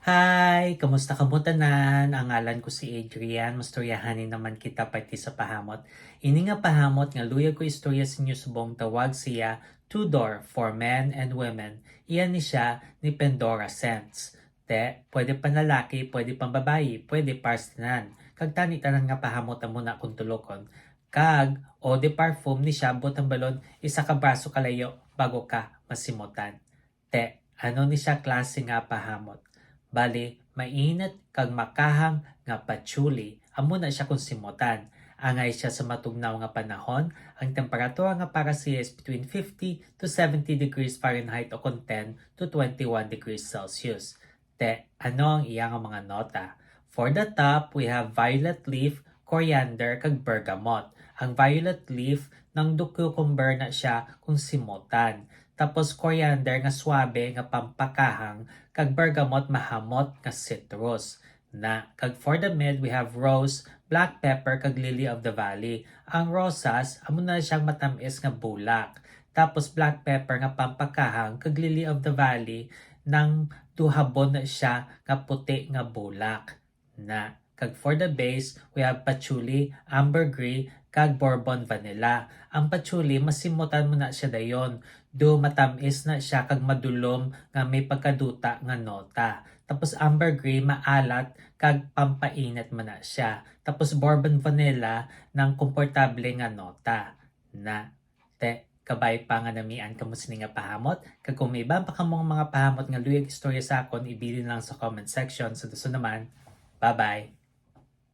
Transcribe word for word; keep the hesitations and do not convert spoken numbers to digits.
Hi! Kamusta kamo tanan? Ang ngalan ko si Adrian. Mastoryahanay naman kita parte sa pahamot. Ini nga pahamot nga luyag ko istorya sa inyo subong tawag siya Tudor for men and women. Iya ni siya ni Pandora Scents. Te, pwede panlalaki, pwede pambabayi, pwede para sa tanan. Kag tani tanan nga pahamot amo na kung tulokon. Kag eau de parfum ni siya, buot hambalon isa ka braso kalayo bago ka masimutan. Te, ano ni siya klase nga pahamot? Bali, mainit kag makahang nga patchouli, amo na siya kung simutan. Angay siya sa matugnaw nga panahon, ang temperatura nga para siya is between fifty to seventy degrees Fahrenheit o kon ten to twenty-one degrees Celsius. Te, ano ang iya nga mga nota? For the top, we have violet leaf, coriander, kag bergamot. Ang violet leaf, nang do cucumber na siya kung simutan. Tapos coriander nga suabe nga pampakahang, kag bergamot mahamot nga citrus. Na, kag for the mid, we have rose, black pepper, kag lily of the valley. Ang rosas, amo na siyang matamis nga bulak. Tapos black pepper nga pampakahang, kag lily of the valley, nang duhabon na siya nga puti nga bulak. Na, kag for the base, we have patchouli, ambergris, kag bourbon vanilla. Ang patchouli, masimutan mo na siya dayon. Do matamis na siya kag madulom nga may pagkaduta nga nota. Tapos ambergris, maalat kag pampainit man na siya. Tapos bourbon vanilla, nang komportable nga nota. Na, te, kabay pa nga namian kamo sini nga pahamot. Kag kung may iban pa kamong mga pahamot nga luyag istorya sa akon, ibilin lang sa comment section. Sa dason naman, bye-bye!